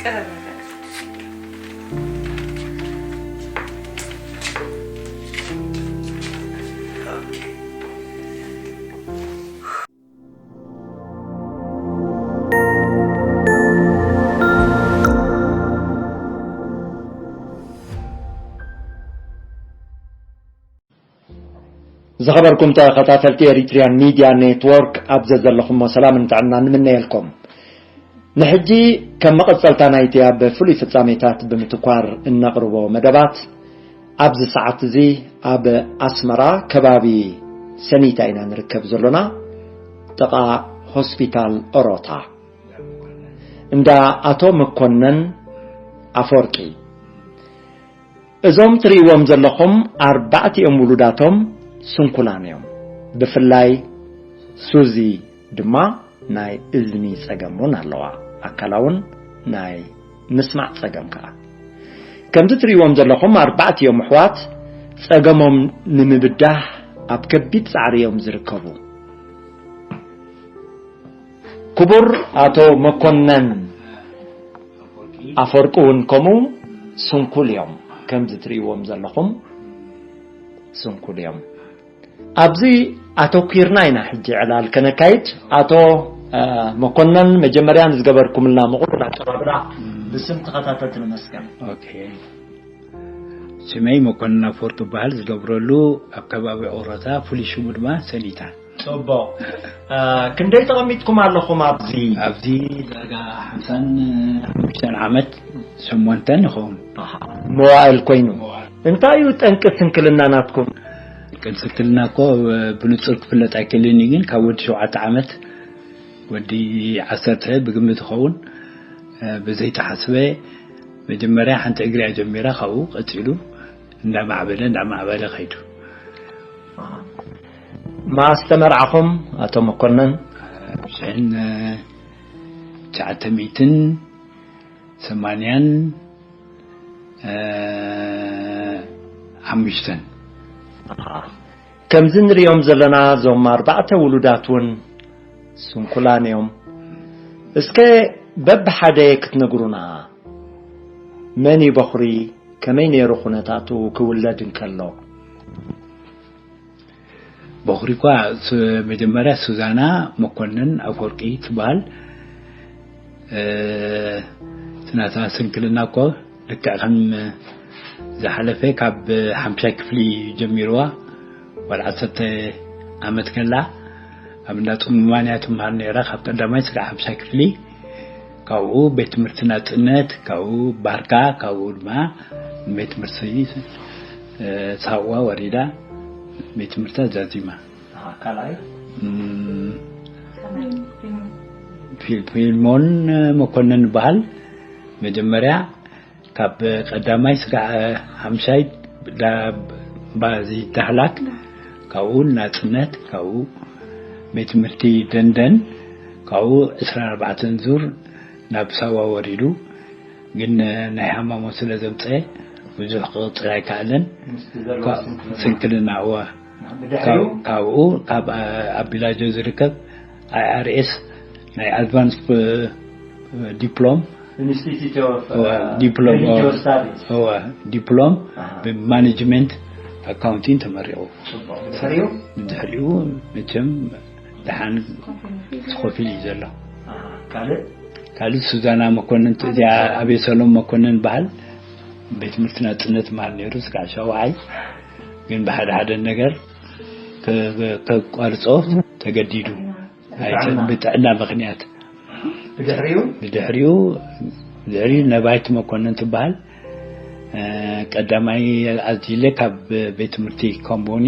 ቀረብ ነገር። ዝኸበርኩም ተኸታተልቲ ኤሪትሪያን ሚድያ ኔትወርክ፣ ኣብ ዘዘለኹሞ ሰላምን ጥዕናን ንምነየልኩም። ንሕጂ ከም መቐጸልታ ናይቲ ኣብ ፍሉይ ፍጻሜታት ብምትኳር እነቕርቦ መደባት፣ ኣብዚ ሰዓት እዚ ኣብ ኣስመራ ከባቢ ሰኒታ ኢና ንርከብ ዘሎና፣ ጥቓ ሆስፒታል ኦሮታ፣ እንዳ ኣቶ መኮነን ኣፈወርቂ። እዞም ትርእይዎም ዘለኹም ኣርባዕቲኦም ውሉዳቶም ስንኩላን እዮም። ብፍላይ ሱዚ ድማ ናይ እዝኒ ጸገም እውን ኣለዋ። ኣካላ እውን ናይ ምስማዕ ጸገም ከኣ። ከምዚ ትርእይዎም ዘለኹም ኣርባዕቲኦም ኣሕዋት ጸገሞም ንምብዳህ ኣብ ከቢድ ጻዕሪ እዮም ዝርከቡ። ክቡር ኣቶ መኮነን ኣፈወርቂ እውን ከምኡ ስንኩል እዮም። ከምዚ ትርእይዎም ዘለኹም ስንኩል እዮም። ኣብዚ ኣተኲርና ኢና ሕጂ ዕላል ከነካይድ። ኣቶ እ፣ መኮነን፣ መጀመርያ ንዝገበርኩምልና ምቑሉል ኣቀባብላ ብስም ተኸታተልቲ ንመስገን። ኦኬ። ስመይ መኮንን ኣፈወርቂ ይበሃል። ዝነብረሉ ኣብ ከባቢ ኦሮታ፣ ፍሉይ ሽሙ ድማ ሰኒታ። ጽቡቕ። እ፣ ክንደይ ተቐሚጥኩም ኣለኹም ኣብዚ? ኣብዚ ዳርጋ ሓምሳን ሓሙሽተን ዓመት፣ ሸሞንተን ይኸውን። መዋእል ኮይኑ። እንታይ እዩ ጠንቂ ስንክልና ናትኩም? ቅን ስንክልና እኮ ብንጹር ክፍለጥ ኣይክእልን እዩ፣ ግን ካብ ወዲ ሸውዓተ ዓመት ወዲ ዓሰርተ ብግምት ይኸውን፣ እ፣ ብዘይተሓስበ መጀመርያ ሓንቲ እግሪ እያ ጀሚራ፣ ካብኡ ቀጺሉ እንዳማዕበለ እንዳማዕበለ ከይዱ። መኣስ ተመርዓኹም ኣቶ መኮነን? ሽሕን ትሽዓተ ሚእትን ሰማንያን ሓሙሽተን። ከምዚ ንሪኦም ዘለና እዞም ኣርባዕተ ውሉዳት እውን ስንኩላን እዮም። እስከ በብሓደ ክትነግሩና፣ መን እዩ በኹሪ? ከመይ ነይሩ ኩነታቱ ክውለድ እንከሎ? በኹሪ እኳ ሱ-፣ መጀመርያ ሱዛና መኮንን ኣፈወርቂ ትበሃል። እ፣ እቲ ናታ ስንክልና እኮ ልክዕ ከም ዝሓለፈ ካብ ሓምሻይ ክፍሊ ጀሚርዋ፣ ጓል ዓሰርተ ዓመት ከላ ኣብ እንዳ ጽሙማን እያ ትመሃር ነይራ፣ ካብ ቀዳማይ ስጋዕ ሓምሻይ ክፍሊ። ካብኡ ቤት ትምህርቲ ናጽነት፣ ካብኡ ባርካ፣ ካብኡ ድማ ቤት ትምህርቲ፣ እ፣ ሳዋ ወሪዳ ቤት ትምህርታ ዛዚማ። ኣሃ፣ ካልኣይ? እም፣ ፊል-፣ ፊልሞን መኮንን ይበሃል። መጀመርያ ካብ ቀዳማይ ስጋዕ ሓምሻይ ዳ-፣ ባዚ ዳህላክ፣ ካብኡ ናጽነት፣ ካብኡ ቤት ትምህርቲ ደንደን፣ ካብኡ ዕስራን ኣርባዕተን ዙር ናብ ሳዋ ወሪዱ። ግን ናይ ሃማሞ ስለ ዘምጸ ብዙሕ ክቕጽል ኣይከኣለን። ምስቲ ዘለዎ ካ-፣ ስንክልና። ስንክልና፣ እወ። ብድሕሪኡ? ካብ-፣ ካብኡ ካብ ኣቢላጆ ዝርከብ ኣይ ኣር ኤስ ናይ ኣድቫንስ ዲፕሎም፣ ኢንስቲትዩት ኦፍ እወ፣ ዲፕሎም፣ ሪሊጂዮ እወ፣ ስታዲስ። እወ፣ ዲፕሎም ኣሃ። ብማኔጅመንት ኣካውንቲንግ ተመሪቑ። ጽቡቕ። ብድሕሪኡ? ብድሕሪኡ መቸም ደሓን ተኾፊሉ እዩ ዘሎ። ኣሃ። ካልእ? ካልእ ሱዛና መኮንን፣ እዚኣ ኣቤሰሎም መኮንን በሃል፣ ቤት ትምህርቲ ናጽነት መሃል ነይሩ፣ ስጋዕ ሻውዓይ። ግን ብሓደ ሓደ ነገር ከ-፣ ከ-፣ ከቋርጾ ተገዲዱ። ኣይ፣ ብጥዕና ምኽንያት። ብድሕሪኡ? ብድሕሪኡ፣ ብድሕሪኡ ነባይት መኮንን ትበሃል። እ፣ ቀዳማይ ኣዚለ ካብ ቤት ትምህርቲ ኮምቦኒ፣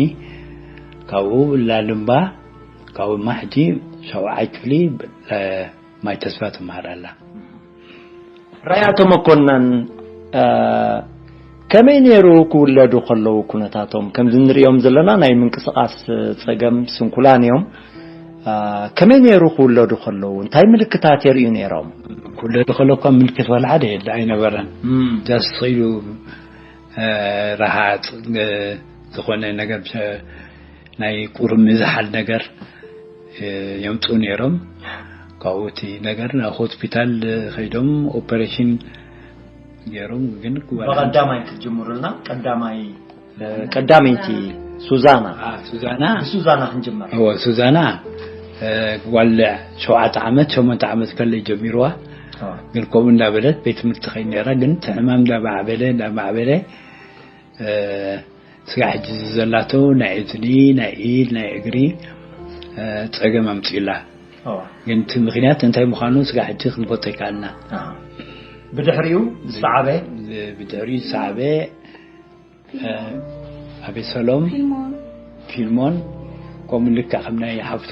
ካብኡ ላልምባ፣ ካብኡ ድማ ሕጂ ሻውዓይ ክፍሊ፣ እ፣ ማይ ተስፋ ትመሃር ኣላ። ራይ ኣቶ መኮነን፣ እ፣ ከመይ ነይሩ ክውለዱ ከለዉ ኩነታቶም? ከምዚ ንሪኦም ዘለና ናይ ምንቅስቓስ ጸገም ስንኩላን እዮም። እ፣ ከመይ ነይሩ ክውለዱ ከለዉ? እንታይ ምልክታት የርእዩ ነይሮም? ክውለዱ ከሎ እኳ ምልክት ዋላ ሓደ የለ፣ ኣይነበረን። እም። ጃስት ኢሉ፣ እ፣ ረሃጽ፣ እ፣ ዝኾነ ነገር ብሸ-፣ ናይ ቁሩብ ምዝሓል ነገር፣ እ፣ የምጽኡ ነይሮም። ካብኡ እቲ ነገር ናብ ሆስፒታል ከይዶም ኦፐሬሽን ገይሮም። ግን ጓል ብቐዳማይ ክትጅምሩልና ቀዳማይ ቀዳመይቲ ሱዛና አ፣ ሱዛና ብሱዛና ክንጅምር እወ ሱዛና እ፣ ጓል ሸውዓተ ዓመት ሸሞንተ ዓመት ከለይ ጀሚርዋ። ግን ከምኡ እንዳበለት ቤት ትምህርቲ ከይድ ነራ። ግን እቲ ሕማም እንዳማዕበለ እንዳማዕበለ እ፣ ስጋ ሕጂ ዘላቶ ናይ እዝኒ፣ ናይ ኢድ፣ ናይ እግሪ እ፣ ጸገም ኣምፅኡላ። እወ። ግን እቲ ምክንያት እንታይ ምዃኑ ስጋ ሕጂ ክንፈልጦ ይከኣልና። ብድሕሪኡ ዝሰዓበ ብድሕሪኡ ዝሰዓበ እ፣ ኣቤሰሎም ፊልሞን ከምኡ ልክዕ ከም ናይ ሓፍቱ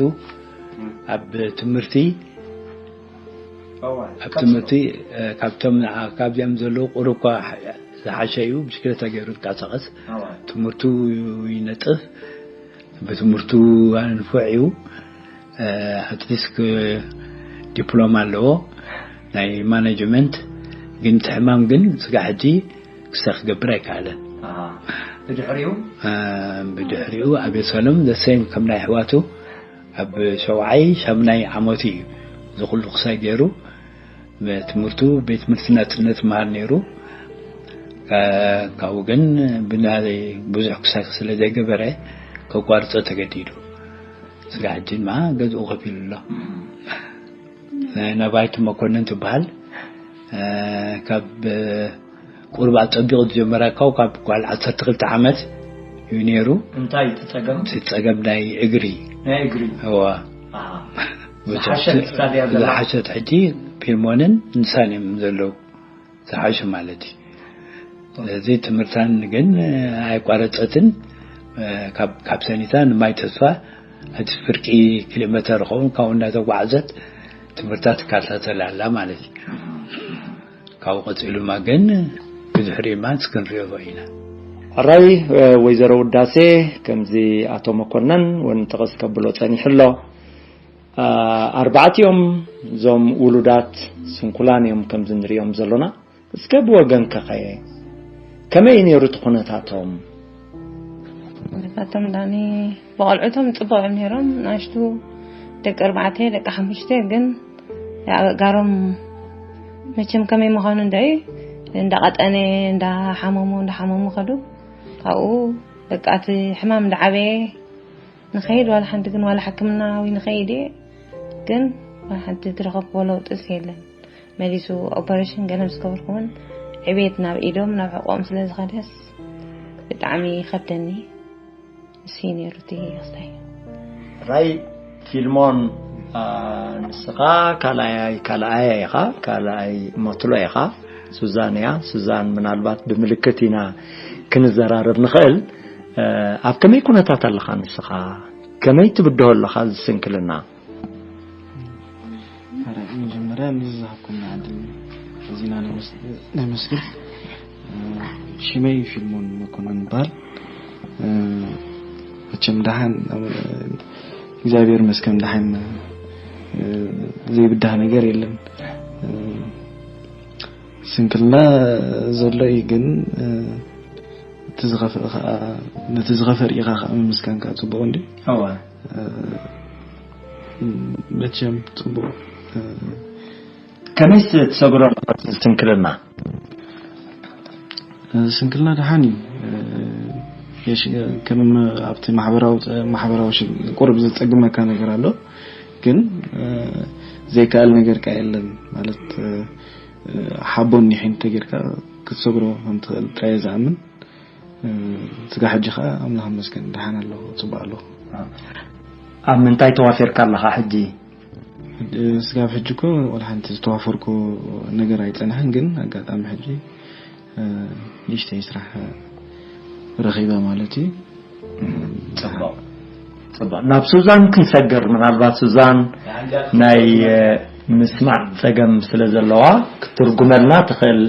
ኣብ ትምህርቲ ኣብ ትምህርቲ እ፣ ካብቶም ንዓ- ካብዚኦም ዘለዉ ቁሩብ እኳ ዝሓሸ እዩ። ብሽክለታ ገይሩ ዝንቀሳቐስ ትምህርቱ ይነጥፍ። ብትምህርቱ ኣንፉዕ እዩ። ኣትሊስት ዲፕሎማ ኣለዎ ናይ ማኔጅመንት። ግን እቲ ሕማም ግን ስጋ ሕጂ ክሳብ ክገብር ኣይከኣለን። ብድሕሪኡ እ፣ ብድሕሪኡ ኣቤሰሎም ዘሰይም ከም ናይ ኣሕዋቱ ኣብ ሸውዓይ ሻምናይ ዓመቱ እዩ እዚ ኩሉ ክሳይ ገይሩ ትምህርቱ ቤት ትምህርቲ ናጽነት መሃል ነይሩ። እ፣ ካብኡ ግን ብናይ ብዙሕ ክሳይ ስለ ዘይገበረ ከቋርጾ ተገዲዱ። ስጋ ሕጂ ድማ ገዝኡ ከፊሉ ኣሎ። ነባይቱ መኮንን ትበሃል። እ፣ ካብ ቁሩብ ኣጸቢቑ ዝጀመረ ካብ ካብ ጓል ዓሰርተ ክልተ ዓመት እዩ ነይሩ። እንታይ እቲ ጸገም? እቲ ጸገም ናይ እግሪ ናይ እግሪ እዋ ዝሓሸት ክሳድ እያ ዘላ። ዝሓሸት ሕጂ ፊልሞንን ንሳን እዮም ዘለዉ። ዝሓሸ ማለት እዩ። ስለዚ ትምህርታን ግን ኣይቋረጸትን። ካብ ካብ ሰኒታ ንማይ ተስፋ እቲ ፍርቂ ኪሎ ሜተር ኸውን ካብኡ እናተጓዓዘት ትምህርታ ትከታተል ኣላ ማለት እዩ። ካብኡ ቀጺሉ ድማ ግን ብድሕሪኡ ድማ ክንሪኦ ኢና። ሕራይ ወይዘሮ ውዳሴ፣ ከምዚ ኣቶ መኮነን እውን ጥቕስ ከብሎ ጸኒሑ ኣሎ። ኣርባዕቲኦም እዞም ውሉዳት ስንኩላን እዮም ከምዚ ንሪኦም ዘሎና። እስከ ብወገንከኸ ከመይ ነይሩ እቲ ኩነታቶም? ኩነታቶም ዳኒ ብቆልዑቶም ጽቡቕ እዮም ነይሮም። ንኣሽቱ ደቂ ኣርባዕተ ደቂ ሓሙሽተ ግን ኣእጋሮም መቸም ከመይ ምዃኑ እንደ እንዳቐጠነ እንዳሓመሙ እንዳሓመሙ ከዱ። ካብኡ በቃ እቲ ሕማም እንዳዓበየ ንኸይድ ዋላ ሓንቲ ግን ዋላ ሕክምና ወይ ንኸይድ እየ ግን ዋላ ሓንቲ ዝረኸብክዎ ለውጥስ የለን። መሊሱ ኦፐሬሽን ገለ ምስ ገበርኩ እውን ዕቤት ናብ ኢዶም ናብ ሕቆም ስለ ዝኸደስ ብጣዕሚ ይኸብደኒ። እሱ እዩ ነይሩ እቲ ክስታይ። ራይ ፊልሞን ንስኻ ካልኣይ ካልኣያ ኢኻ፣ ካልኣይ መትሎ ኢኻ። ሱዛን እያ። ሱዛን ምናልባት ብምልክት ኢና ክንዘራረብ ንኽእል። ኣብ ከመይ ኩነታት ኣለኻ ንስኻ? ከመይ ትብድሆ ኣለኻ እዚ ስንክልና? መጀመርያ ንዝሃብኩና ዕድል ኣዚና ነመስግን። ሽመይ ፊልሞን መኮነን ይበሃል። መቸም ደሓን እግዚኣብሔር ይመስገን ደሓን ዘይብዳህ ነገር የለን። ስንክልና ዘሎ እዩ ግን እቲ ዝኸፍእ ከዓ ነቲ ዝኸፈ ርኢኻ ከዓ ምምስጋን ከዓ ፅቡቅ እንዲ እወ መቸም ፅቡቅ ከመይ ትሰግሮ ኣለኻ ስንክልና ስንክልና ደሓን እዩ ከም ኣብቲ ማሕበራዊ ማሕበራዊ ቁርብ ዝፀግመካ ነገር ኣሎ ግን ዘይከኣል ነገር ካ የለን ማለት ሓቦን ኒሕን ተጌርካ ክትሰግሮ ከም ትኽእል ጥራየ ዝኣምን ስጋ ሕጂ ከዓ ኣምላኽ መስገን ደሓን ኣለኹ ፅቡቅ ኣለኹ ኣብ ምንታይ ተዋፊርካ ኣለኻ ሕጂ ስጋብ ሕጂ እኮ ወላ ሓንቲ ዝተዋፈርኩ ነገር ኣይጸንሐን ግን ኣጋጣሚ ሕጂ ንእሽተይ ስራሕ ረኺበ ማለት እዩ ፅቡቅ ፅቡቅ ናብ ሱዛን ክንሰግር ምናልባት ሱዛን ናይ ምስማዕ ፀገም ስለ ዘለዋ ክትርጉመልና ትኽእል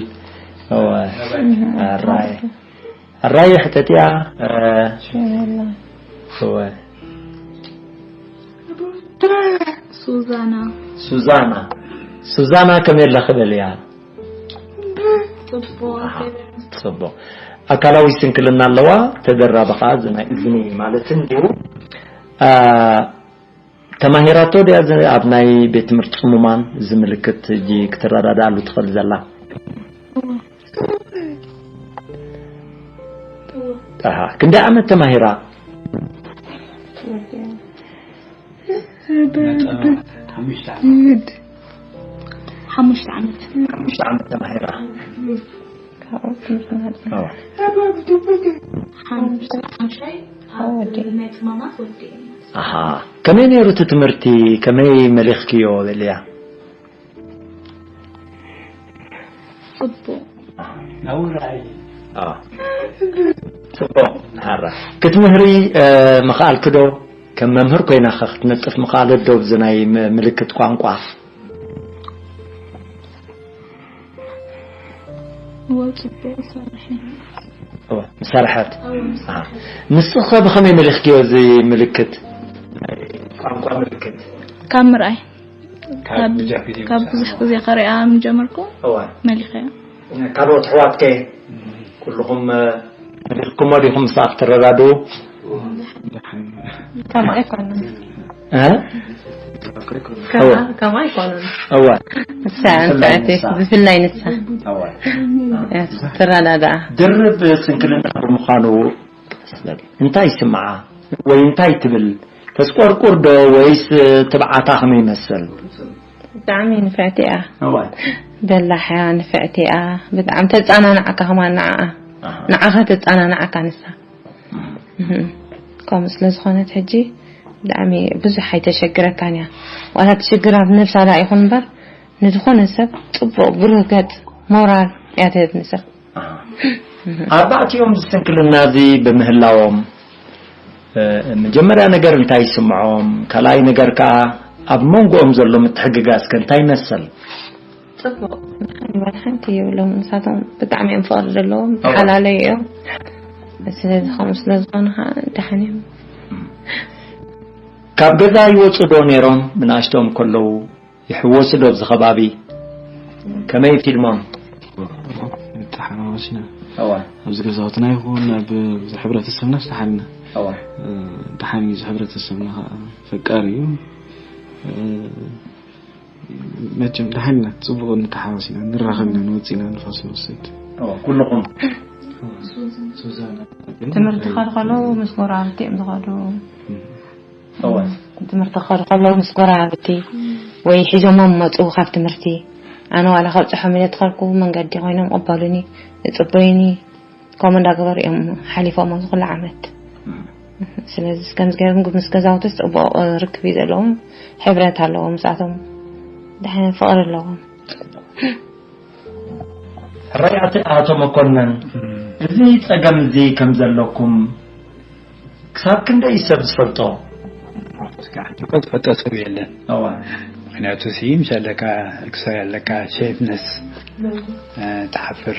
ኣራይ ኣራይ ሕተትያ እወ ሱዛና ሱዛና ሱዛና ከመይ ኣለኺ በልያ ጽቡቅ ጽቡቅ ኣካላዊ ስንክልና ኣለዋ ተደራቢ ከዓ እዚ ናይ እዝኒ ማለት እንድዩ ተማሂራቶ ድያ ዝ- ኣብ ናይ ቤት ትምህርቲ ጽሙማን ዝምልክት ሕጂ ክትረዳዳኣሉ ትኽእል ዘላ? ኣሃ፣ ክንደይ ዓመት ተማሂራ? ሓሙሽተ ዓመት። ሓሙሽተ ዓመት ተማሂራ። ካብኡ ትምህርቲ ማለት ነው። ኣዎ። ሓምሻይ ኣብ ናይ ጽማማት ወዲ ኣሃ፣ ከመይ ነይሩ እቲ ትምህርቲ? ከመይ መሊኽክዮ? በልያ። ጽቡቕ ኣዎ። ጽቡቕ። ሃራ ክትምህሪ እ፣ ምኽኣልኪ ዶ? ከም መምህር ኮይና ኸ ክትነጥፍ ምኽኣለት ዶ? ብዚ ናይ ም- ምልክት ቋንቋ እወ ጽቡቕ ሰርሐ ኦ፣ ምሰርሐት። ኣሃ። ንስኺ ኸ ብኸመይ መሊኽክዮ እዚ ምልክት? ቋንቋ ምልክት። ካብ ምርኣይ ካብ ብዙሕ ግዜ ካብ ብዙሕ ግዜ ከሪኣ ምጀመርኩ እዋ። መሊኸያ ካልኦት ኣሕዋትከ? ኩልኹም እ፣ መሊኽኩሞ ዲኹም ምስኣ ክትረዳድኡ? ከምኡ ኣይኮነን። እ? ከምኣ ከምኣ ኣይኮነን። እዋ። ንሳ ንፍዕቲ ብፍላይ ንሳ እዋ። ትረዳዳኣ። ድርብ ስንክልና ብምዃኑ እንታይ ይስምዓ ወይ እንታይ ትብል? ተስቆርቁር ዶ ወይስ ትብዓታ ከመይ ይመስል? ብጣዕሚ ንፍዕቲ እያ። እዋ። በላሕ እያ፣ ንፍዕቲ እያ። ብጣዕሚ ተጻናናዕካ ከማን ንዓኣ። ኣሃ። ንዓኻ ተጻናናዕካ ንሳ። እህ። ከምኡ ስለ ዝኾነት ሕጂ ብጣዕሚ ብዙሕ ኣይተሸግረካን እያ። ዋላ እቲ ሽግር ኣብ ነብሳ ዳ ይኹን እምበር ንዝኾነ ሰብ ጽቡቕ ብሩህ ገጽ ሞራል እያ ትህብ ንሰብ። ኣርባዕቲኦም ዝስንክልና እዚ ብምህላዎም እ፣ መጀመርያ ነገር እንታይ ይስምዖም? ካልኣይ ነገር ከዓ ኣብ መንጎኦም ዘሎ ምትሕግጋዝ ከ እንታይ ይመስል? ጽቡቕ። ንሓንቲ መድሓንቲ ይብሎም ንሳቶም ብጣዕሚ እዮም ፍቕሪ ዘለዎም ኣዎ። ሓላለዩ እዮም። ስለዚ ከምኡ ስለ ዝኾነ ከዓ ደሓን እዮም። ካብ ገዛ ይወፁ ዶ ነይሮም ብንኣሽቶም ከለዉ? ይሕወሱ ዶ ኣብዚ ከባቢ? ከመይ ፊልሞን? ተሓዋወስና እዋ ኣብዚ ገዛውትና ይኹን ኣብ ሕብረተሰብና ዝተሓልና እዋ ደሓን እዩ። እዚ ሕብረተሰብና ከዓ ፈቃር እዩ። መቸም ደሓን ኢና፣ ፅቡቅ እንተሓዋሲና ንራኸብ ኢና፣ ንወፅእ ኢና ንፋስ ንወስድ። እዋ ኩልኹም ሱዛና ትምህርቲ ክኸዱ ከለዉ ምስ ጎረባብቲ እዮም ዝኸዱ። እዋ ትምህርቲ ክኸዱ ከለዉ ምስ ጎረባብቲ ወይ ሒዞሞም መፁ ካብ ትምህርቲ። ኣነ ዋላ ከብፅሖም ኢለ ትኸልኩ መንገዲ ኮይኖም ይቕበሉኒ፣ ይፅበዩኒ። ከምኡ እንዳገበሩ እዮም ሓሊፎም ኣብዚ ኩሉ ዓመት። ስለዚ ከምዚ ገይሮም ምስ ገዛውትስ ፅቡቕ ርክብ እዩ ዘለዎም፣ ሕብረት ኣለዎም፣ ምስኣቶም ደሓን ፍቕሪ ኣለዎም። ሕራይ ኣቲ ኣቶ መኮነን፣ እዚ ጸገም እዚ ከም ዘለኩም ክሳብ ክንደይ ሰብ ዝፈልጦ? እስካዕ እኮ ዝፈልጦ ሰብ የለን። እዋ ምክንያቱ ሲ ምሻለካ ርክሶ ያለካ ሼፍነስ ትሓፍር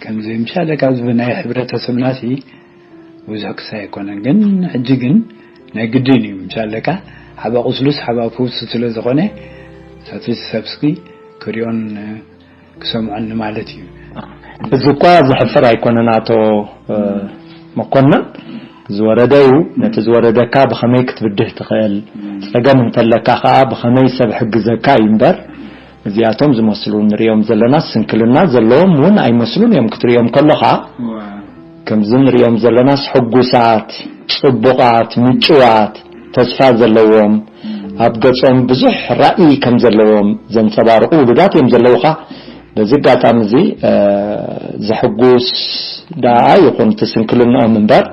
ከምዚ ምሻለካ እዚ ናይ ሕብረተሰብና ሲ ብዙሕ ክሳይ ኣይኮነን። ግን ሕጂ ግን ናይ ግድን እዩ ምሻለካ ሓባ ቁስሉስ ሓባ ፍውስ ስለ ዝኾነ ሳቲ ሰብስኪ ክሪኦን ክሰምዖን ማለት እዩ። እዚ እኳ ዘሕፍር ኣይኮነን ኣቶ መኮነን፣ ዝወረደ እዩ። ነቲ ዝወረደካ ብኸመይ ክትብድህ ትኽእል፣ ጸገም እንተለካ ከኣ ብኸመይ ሰብ ሕግዘካ እዩ እምበር፣ እዚኣቶም ዝመስሉ ንሪኦም ዘለና ስንክልና ዘለዎም እውን ኣይመስሉን እዮም ክትሪኦም ከለኻ። ከምዚ ንሪኦም ዘለናስ ሕጉሳት፣ ጽቡቓት፣ ምጭዋት፣ ተስፋ ዘለዎም፣ ኣብ ገጾም ብዙሕ ራእይ ከም ዘለዎም ዘንጸባርቑ ውሉዳት እዮም ዘለውኻ። በዚ ኣጋጣሚ እዚ ዘሕጉስ ደኣ ይኹን እቲ ስንክልንኦም እምበር፣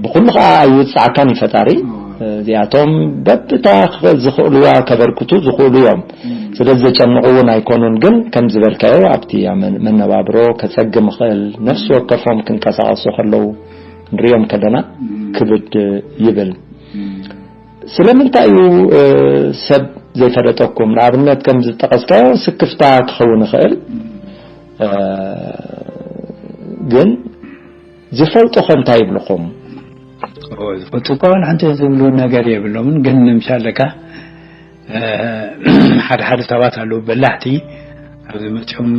ብኹሉ ኸዓ ኣይውጽዓካን እዩ ፈጣሪ። እዚኣቶም በብታ ዝኽእልዋ ከበርክቱ ዝኽእሉ እዮም። ስለዚ ዘጨንቑ እውን ኣይኮኑን። ግን ከም ዝበልካዮ ኣብቲ መነባብሮ ከጸግም ይኽእል፣ ነፍሲ ወከፎም ክንቀሳቐሱ ከለዉ ንሪኦም ከለና ክብድ ይብል። ስለምንታይ እዩ ሰብ ዘይፈለጠኩም? ንኣብነት ከም ዝጠቐስካዮ ስክፍታ ክኸውን ይኽእል፣ ግን ዝፈልጡ ከ እንታይ ይብልኹም? ዝፈልጡ እኳ ሓንቲ ዝብሉ ነገር የብሎምን። ግን ንምሻለካ ሓደ ሓደ ሰባት ኣለዉ በላሕቲ ኣብዚ መፅኦም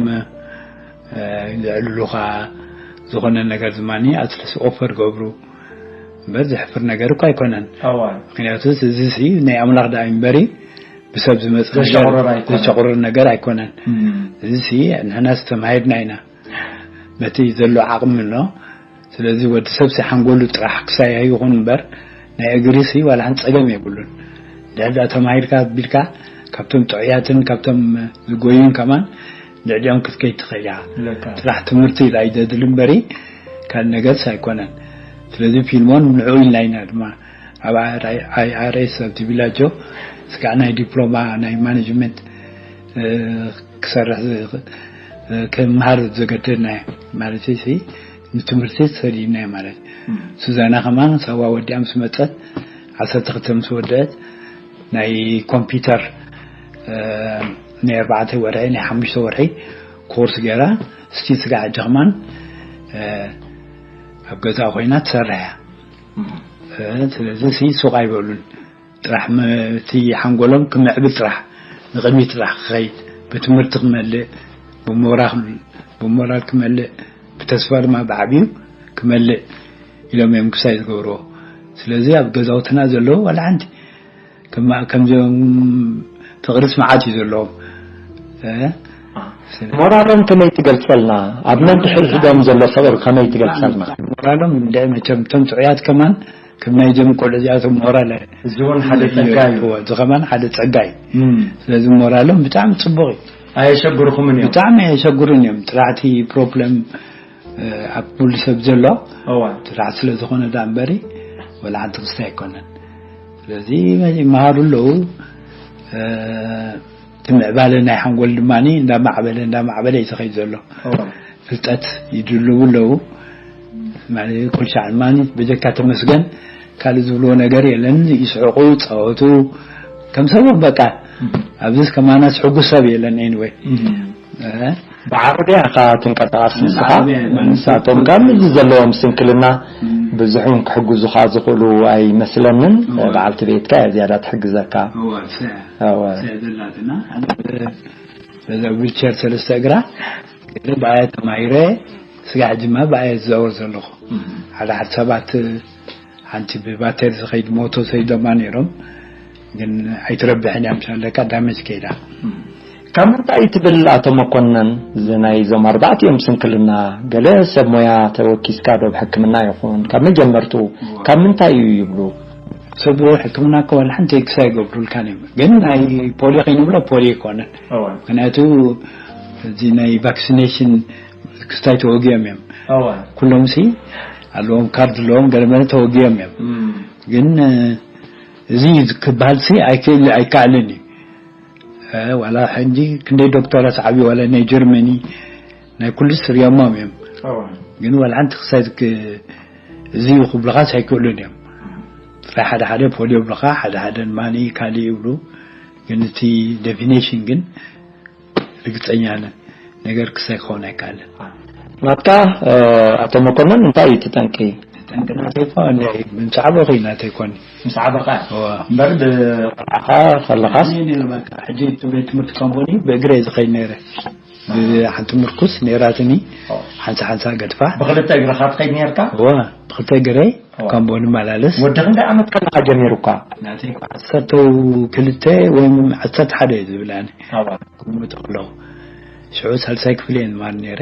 ዘዕልሉኻ ዝኾነ ነገር ዝማኒ ኣትልስ ኦፈር ገብሩ እምበር ዘሕፍር ነገር እኮ ኣይኮነን። ምክንያቱ እዚ ሲ ናይ ኣምላኽ ደኣ እምበሪ ብሰብ ዝመጽእ ነገር ዘሸቑርር ኣይኮነን። ዘሸቑርር ነገር ኣይኮነን። እዚ ሲ ንሕናስ ተማሂርና ኢና በቲ ዘሎ ዓቕሚ ኣሎ። ስለዚ ወዲ ሰብ ሲ ሓንጎሉ ጥራሕ ክሳይ ይኹን እምበር ናይ እግሪ ሲ ዋላ ሓንቲ ጸገም የብሉን። ድሕር ደኣ ተማሂርካ ቢልካ ካብቶም ጥዑያትን ካብቶም ዝጎዩን ከማን ልዕሊኦም ክትከይድ ትኽእል ኢኻ። ጥራሕ ትምህርቲ ኢላ እዩ ዘድሊ እምበሪ ካልእ ነገርስ ኣይኮነን። ስለዚ ፊልሞን ንዕኡ ኢልና ኢና ድማ ኣብ ኣይኣርኤስ ኣብቲ ቪላጆ ስጋዕ ናይ ዲፕሎማ ናይ ማኔጅመንት ክሰርሕ ክምሃር ዘገደድናዮ ማለት ሲ ንትምህርቲ ሰዲድናዮ ማለት እዩ። ሱዛና ከማን ሳዋ ወዲኣ ምስ መፀት ዓሰርተ ክልተ ምስ ወደአት ናይ ኮምፒውተር ናይ ኣርባዕተ ወርሒ ናይ ሓሙሽተ ወርሒ ኮርስ ገይራ ስቲ ስጋዕ ሕጂ ከማን ኣብ ገዛ ኮይና ትሰርሕ እያ። ስለዚ ሲ ሱቕ ኣይበሉን። ጥራሕ እቲ ሓንጎሎም ክምዕብል ጥራሕ ንቕድሚት ጥራሕ ክኸይድ ብትምህርቲ ክመልእ ብሞራል ክመልእ ብተስፋ ድማ ብዓብዩ ክመልእ ኢሎም እዮም ክሳይ ዝገብርዎ። ስለዚ ኣብ ገዛውትና ዘለዉ ዋላ ሓንቲ ከምዚኦም ፍቕርስ መዓት እዩ ዘለዎም። ሞራሎም ከመይ ትገልፀልና? ኣብ ነንሕድሕዶም ዘሎ ፍቕሪ ከመይ ትገልፀልና? ሞራሎም እንደ መቸም እቶም ጥዑያት ከማን ከም ናይዞም ቆልዑ እዚኣቶም ሞራል እዚ እውን ሓደ ጸጋ እዩ። እዚ ከማን ሓደ ጸጋ እዩ። ስለዚ ሞራሎም ብጣዕሚ ጽቡቕ እዩ። ኣየሸግርኹምን እዮም። ብጣዕሚ ኣየሸግሩን እዮም። ጥራሕቲ ፕሮብለም ኣብ ኩሉ ሰብ ዘሎ ጥራሕ ስለ ዝኾነ ዳ እምበሪ ወላ ሓንቲ ክስታይ ኣይኮነን። ስለዚ ይመሃሩ ኣለዉ። እቲ ምዕባለ ናይ ሓንጎል ድማ እንዳማዕበለ እንዳማዕበለ እዩ ዝኸይድ ዘሎ። ፍልጠት ይድልቡ ኣለዉ። ማለት ኩልሻዕ ድማ ብጀካ ተመስገን ካልእ ዝብልዎ ነገር የለን። ይስሕቁ፣ ጸወቱ ከም ሰቦም በቃ። ኣብዚስ ከማናስ ሕጉስ ሰብ የለን። ኤኒወይ ብዓቕሊ ዲኻ ትንቀሳቐስ ንስኻ? ንሳቶም ካብ ምዚ ዘለዎም ስንክልና ብዙሕን ክሕግዙኻ ዝኽእሉ ኣይመስለንን። በዓልቲ ቤትካ እያ ዝያዳ ትሕግዘካ። በዛ ዊልቸር ሰለስተ እግራ ብኣያ ተማሂረ ስጋሕ ድማ ብኣያ ዝዛወር ዘለኹ ሓደ ሓደ ሰባት ሓንቲ ብባተሪ ዝኸይድ ሞቶ ሰይዶማ ነይሮም ግን ኣይትረብሕን እያ ምሻለካ ዳመጅ ከይዳ። ካብ ምንታይ ትብል ኣቶ መኮነን እዚ ናይ ዞም ኣርባዕቲኦም ስንክልና ገለ ሰብ ሞያ ተወኪስካ ዶ ብሕክምና ይኹን ካብ መጀመርቱ ካብ ምንታይ እዩ ይብሉ? ሰብ ሕክምና እኮ ዋላ ሓንቲ ክሳይ ይገብሩልካን እዮም ግን ናይ ፖሊዮ ከይንብሎ ፖሊዮ ይኮነን ምክንያቱ እዚ ናይ ቫክሲኔሽን ክስታይ ተወጊኦም እዮም። ኩሎም ሲ ኣለዎም ካርድ ኣለዎም ገለመለ ተወጊኦም እዮም። ግን እዚ ክበሃል ሲ ኣይክእል ኣይከኣልን እዩ። ዋላ ሕጂ ክንደይ ዶክተራት ዓብዩ ዋላ ናይ ጀርመኒ ናይ ኩሉ ስርዮሞም እዮም። ግን ዋላ ሓንቲ ክሳይ እዚ እዩ ክብልኻስ ኣይክእሉን እዮም። ጥራይ ሓደ ሓደ ፖሊዮ ይብልኻ ሓደ ሓደ ማኒ ካልእ ይብሉ። ግን እቲ ዴፊኔሽን ግን ርግፀኛ ነገር ክሳይ ክኸውን ኣይከኣልን። ናትካ ኣቶ መኮነን እንታይ እዩ ትጠንቂ? ጠንቅናተይ እኮ ናይ ምምሳዕ ቦኺ ናተይ ኮኒ። ምስ ዓበኻ እምበር ብቆልዓኻ ከለኻስ? ኣነ ነይረ በቃ ሕጂ እቲ ቤት ትምህርቲ ካምቦኒ ብእግረ እየ ዝኸይድ ነይረ። ብሓንቲ ምርኩስ ነይራትኒ ሓንሳ ሓንሳ ገድፋ። ብክልተ እግርኻ ትኸይድ ነይርካ? እወ ብክልተ እግረ ካምቦ ንመላለስ። ወዲ ክንደይ ዓመት ከለኻ ጀሚሩካ? ናተይ እኮ ዓሰርተ ክልተ ወይም ዓሰርተ ሓደ እየ ዝብል ኣነ። ኣዋ። ክምት ከለኹ ሽዑ ሳልሳይ ክፍል እየ ዝማር ነይረ።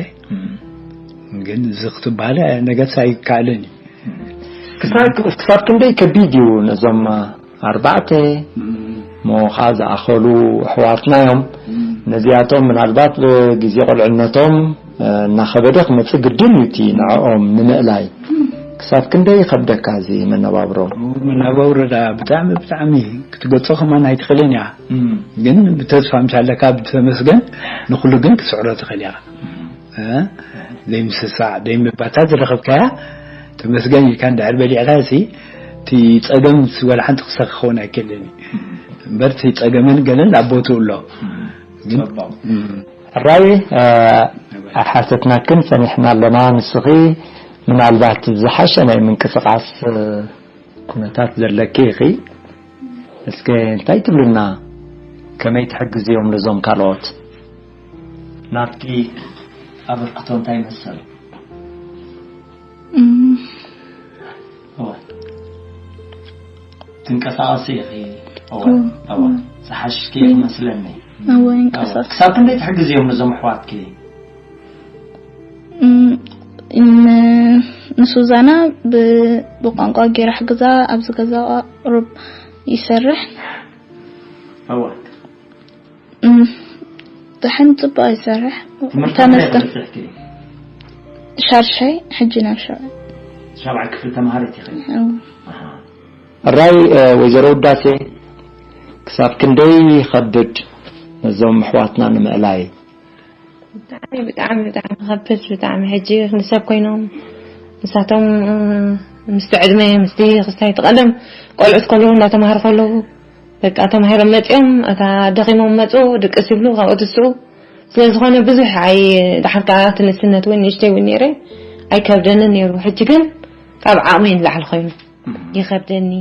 ግን እዚ ክትበሃል ነገርስ ኣይከኣልን እዩ። ክሳብ ክሳብ ክንደይ ከቢድ እዩ ነዞም ኣርባዕተ ሞኻ ዝኣኸሉ ኣሕዋትና እዮም። ነዚኣቶም ምናልባት ብግዜ ቁልዕነቶም እናኸበደ ክመፅእ ግድን እዩ እቲ ንዕኦም ንምእላይ። ክሳብ ክንደይ ይኸብደካ እዚ መነባብሮ? መነባብሮ ዳ ብጣዕሚ ብጣዕሚ ክትገልፆ ከማን ኣይትኽእልን እያ። ግን ብተስፋ ምስ ኣለካ ብተመስገን ንኩሉ ግን ክትስዕሮ ትኽእል ኢኻ። ዘይምስሳዕ ዘይምባታ ዝረኸብካያ ተመስገን ኢልካ እንድሕር በሊዕካ ሲ እቲ ፀገም ወላ ሓንቲ ክሳብ ክኸውን ኣይክእልን እዩ እምበር እቲ ፀገምን ገለን ኣብ ቦትኡ ኣሎ። ግን ሕራይ ኣይሓተትናክን ጸኒሕና ኣለና። ንስኺ ምናልባት ዝሓሸ ናይ ምንቅስቓስ ኩነታት ዘለኪ ኢኺ። እስከ እንታይ ትብልና? ከመይ ትሕግዝዮም ነዞም ካልኦት? ናትኪ ኣበርክቶ እንታይ ይመስል? እም። እወ። ትንቀሳቐሲ ኢኺ። እወ፣ እወ። እወ። ዝሓሽኪ ኢኺ መስለኒ። እወ፣ እወ። ይንቀሳቐስ። ክሳብ ክንደይ ትሕግዝዮም ነዞም ኣሕዋትኪ? እም፣ ን-፣ ንሱዛና ብ-፣ ብቋንቋ ገይረ ሕግዛ፣ ኣብዚ ገዛ ቁሩብ ይሰርሕ። እወ። እም፣ ደሓን ጽቡቕ ይሰርሕ። ትምህርቲ እንታይ ተመስገን። በጺሕኪ? ሻድሻይ፣ ሕጂ ናብ ሻብዓይ። ሻብዓይ ክፍሊ ተማሃሪት ኢኺ? እወ። ኣሃ። ሕራይ፣ እ፣ ወይዘሮ ውዳሴ፣ ክሳብ ክንደይ ይኸብድ ነዞም ኣሕዋትና ንምእላይ? ብጣዕሚ፣ ብጣዕሚ፣ ብጣዕሚ ይኸብድ። ብጣዕሚ ሕጂ ንሰብ ኮይኖም፣ ንሳቶም፣ እ፣ ምስቲ ዕድመ፣ ምስቲ ክስታይ፣ እቲ ቀደም ቆልዑት ከለዉ፣ እንዳተማሃሩ ከለዉ፣ በቃ ተማሂሮም መጺኦም፣ እታ ደኺሞም መጹ፣ ድቅስ ይብሉ፣ ካብኡ ትስኡ። ስለ ዝኾነ ብዙሕ ኣይ-፣ ደሓር ከኣ እቲ ንእስነት እውን ንእሽተይ እውን ነይረ፣ ኣይከብደንን ነይሩ። ሕጂ ግን ካብ ዓቕመይ ንላዕሊ ኮይኑ እም። ይኸብደኒ።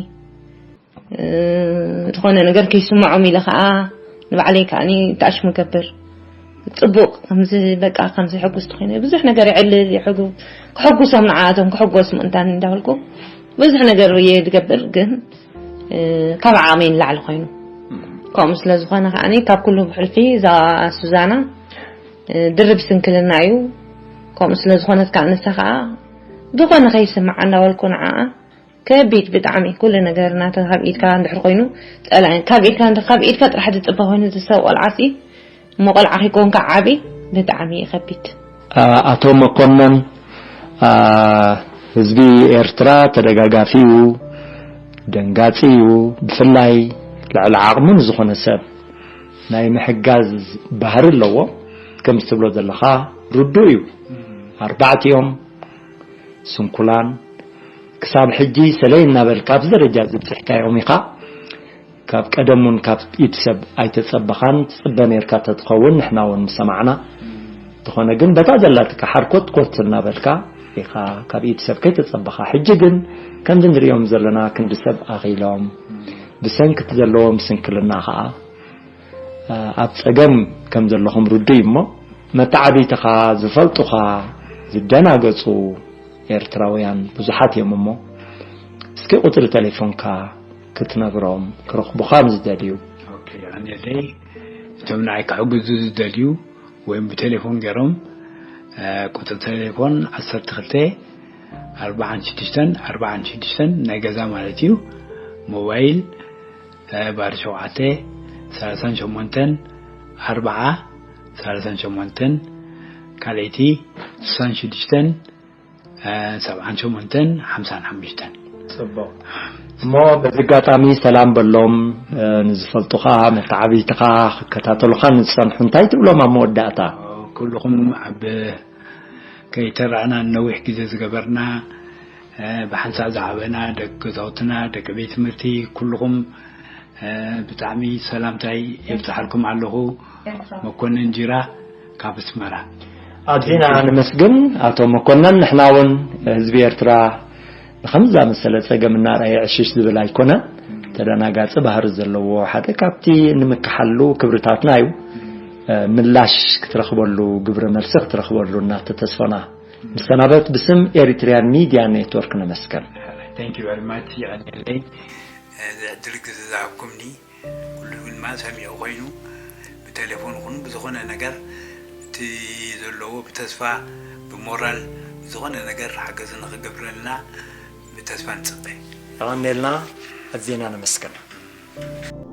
እ፣ ዝኾነ ነገር ከይስምዖም ኢለ ከኣ ንባዕለይ ከኣ ተኣሽሙ ገብር። ጽቡቕ ከምዚ በቃ ከምዚ ሕጉስ ተኾይነ ብዙሕ ነገር የዕልል፣ ይሕጉ-፣ ክሕጉሶም ንዓኣቶም ክሕጎስ ምእንታን እንዳበልኩ ብዙሕ ነገር እየ ዝገብር፣ ግን፣ እ፣ ካብ ዓቕመይ ንላዕሊ ኮይኑ። እም። ከምኡ ስለ ዝኾነ ከኣ ካብ ኩሉ ብሕልፊ እዛ ሱዛና፣ እ፣ ድርብ ስንክልና እዩ። ከምኡ ስለ ዝኾነት ከኣ ንሳ ከኣ ዝኾነ ከይስምዓ እንዳበልኩ ንዓኣ ከቢድ ብጣዕሚ ኩሉ ነገር ናተ ካብ ኢድካ እንድሕር ኮይኑ ጸላኢ ካብ ኢድካ እንድሕር ካብ ኢድካ ጥራሕ ዝጽበ ኮይኑ ዝሰብ ቆልዓሲ እሞ ቆልዓ ከይኮንካ ዓቢ ብጣዕሚ እዩ ከቢድ። ኣ-፣ ኣቶ መኮነን፣ ኣ፣ ህዝቢ ኤርትራ ተደጋጋፊ እዩ፣ ደንጋጺ እዩ። ብፍላይ ልዕሊ ዓቕሙ ንዝኾነ ሰብ ናይ ምሕጋዝ ባህሪ ኣለዎ። ከምዚ ትብሎ ዘለኻ ርዱእ እዩ። ኣርባዕቲኦም ስንኩላን ክሳብ ሕጂ ሰለይ እናበልካ ኣብዚ ደረጃ ዝበጽሕካዮም ኢኻ። ካብ ቀደም እውን ካብ ኢድ ሰብ ኣይተጸበኻን። ትጽበ ነርካ ተትኸውን ንሕና እውን ምሰማዕና። እንተኾነ ግን በታ ዘላትካ ሓርኮትኮት እናበልካ ኢኻ ካብ ኢድ ሰብ ከይተጸበኻ። ሕጂ ግን ከምዚ ንሪኦም ዘለና ክንዲ ሰብ ኣኺሎም ብሰንኪ እቲ ዘለዎም ስንክልና ኸኣ ኣብ ጸገም ከም ዘለኹም ርዱእ እዩ እሞ፣ መተዓብይትኻ ዝፈልጡኻ ዝደናገጹ ኤርትራውያን ብዙሓት እዮም እሞ፣ እስኪ ቁጽሪ ተሌፎንካ ክትነግሮም፣ ክረኽቡኻ ምስ ዝደልዩ። ኦኬ፣ ኣነለይ እቶም ንዓይ ክሕግዙ ዝደልዩ ወይም ብቴሌፎን ገይሮም፣ እ፣ ቁጽሪ ቴሌፎን ዓሰርተ ክልተ ኣርብዓን ሽዱሽተን ኣርብዓን ሽዱሽተን ናይ ገዛ ማለት እዩ። ሞባይል፣ እ፣ ባር ሸውዓተ ሰላሳን ሸሞንተን ኣርብዓ ሰላሳን ሸሞንተን፣ ካልኣይቲ ስሳን ሽዱሽተን እ፣ ሰብዓን ሸሞንተን ሓምሳን ሓሙሽተን። ጽቡቕ። እሞ በዚ ኣጋጣሚ ሰላም በሎም፣ እ፣ ንዝፈልጡኻ፣ መተዓብይትኻ፣ ክከታተሉኻ ንዝጸንሑ እንታይ ትብሎም ኣብ መወዳእታ? ኩልኹም ኣብ ከይተራእና ነዊሕ ግዜ ዝገበርና፣ እ፣ ብሓንሳእ ዝዓበና ደቂ ገዛውትና፣ ደቂ ቤት ትምህርቲ፣ ኩልኹም፣ እ፣ ብጣዕሚ ሰላምታይ የብጽሓልኩም ኣለኹ። መኮነን ጂራ ካብ ኣስመራ። ኣዚና ነመስግን ኣቶ መኮነን። ንሕና እውን ህዝቢ ኤርትራ ንኸምዚ ዝኣመሰለ ጸገም እናረኣየ ዕሽሽ ዝብል ኣይኮነን። ተደናጋጺ ባህሪ ዘለዎ ሓደ ካብቲ ንምክሓሉ ክብርታትና እዩ። እ፣ ምላሽ ክትረኽበሉ፣ ግብረ መልሲ ክትረኽበሉ እናተተስፈና ንሰናበት። ብስም ኤሪትሪያን ሚድያ ኔትወርክ ነመስግን። Thank you very much። የቐንየለይ፣ እ፣ ዕድል ግዜ ዝሃብኩምኒ። ኩሉ ድማ ሰሚዑ ኮይኑ ብቴሌፎን ይኹን ብዝኾነ ነገር እቲ ዘለዎ ብተስፋ ብሞራል ብዝኾነ ነገር ሓገዝ ንኽገብረልና ብተስፋ ንጽበ። የቐንየልና፣ ኣዚና ነመስግን።